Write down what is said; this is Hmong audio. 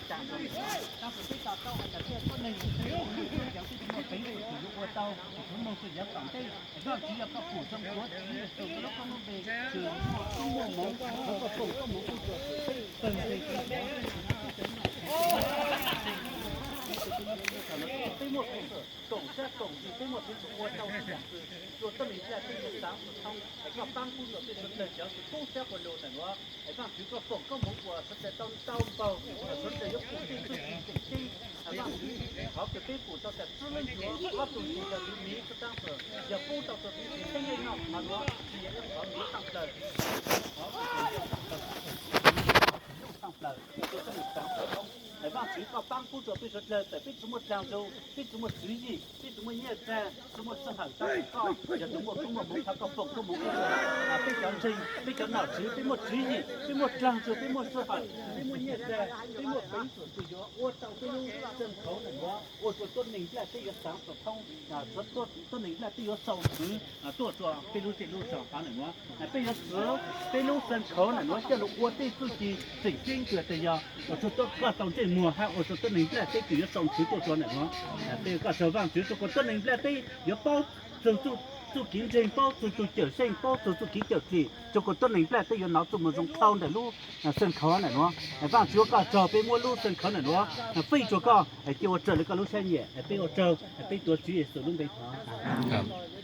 Tab sis peb to taub hais tias peb txhua neeg, peb txhua cov, peb txhua tus yuav ua tau, txhua moog txhua yav tom ntej, Vaajtswv yog koj pum zoo tuav Tswv Yexus koj lub koob lub npe, txhua txhua moov, thov koj foom koob moov tuaj rua peb txhua leej txhua tus. Peb muaj koom sab koom ntsig, peb muaj kev ua tau txhua yaam kws rua tuab neeg nplajteb yuav xaav xwm thoob, es koj paab pub rua peb suav dlawg cov kws kub sab quas lug ntawm nuav. Es Vaajtswv koj foom koob moov uas suav dlawg tau ntau npaug, suav dlawg yuav pum tej txuj ci tseem ceeb. Vaajtswv, qhov kws peb pum tau tas txwb leej yuav ob tug tug yog tug miv txhua taab txhua, yog pub tau rua peb tsev neeg noj qhov nuav tsis yog ib qhov miv taaj plaws, qhov taaj plaws rua tuab neeg xaav xwm thoob. Es Vaajtswv koj paab pub rua peb suav dlawg tawm peb tsi muaj dlaag zug, peb tsi muaj tswv yim, peb tsi muaj nyiaj txag, tsi muaj sij hawm tau koj yog tug muaj koob muaj moov, thov koj foom koob moov tuaj rua peb cov ntseeg, peb cov nom tswv, peb muaj tswv yim, peb muaj dlaag zug, peb muaj sij hawm, peb muaj nyiaj txag, peb muaj peev xwm kws yuav ua tau peb lub sij khauv ntawm nuav ua rua tuab neeg nplajteb yuav xaav xwm thoob, tuab neeg nplajteb yuav sau nthwv tuaj rua peb lub zej lub zog qhov ntawm nuav. Peb yuav xwv peb lub sij khauv ntawm nuav coj lug ua tej txuj ci tseem ceeb kws tas yog ua rua tuab koj tau ntsej muag hab ua rua tuab neeg nplajteb kws yuav sau nthwv tuaj rua ntawm nuav. Peb koj tsaug Vaajtswv rua kws tuab neeg nplajteb yuav paub txug txuj kev ntseeg, paub txug txuj cawm seej, paub txug txuj kev cawm dlim, rua kws tuab neeg nplajteb yuav nov txuj moo zoo dhau ntawm lub sij khauv ntawm nuav. Vaajtswv koj tsaug peb muab lub sij khauv ntawm nuav fij rua koj, cia ua raws le koj lub sab nyiam. Peb ua tsaug, peb tuav Tswv Yexus lub npe thov.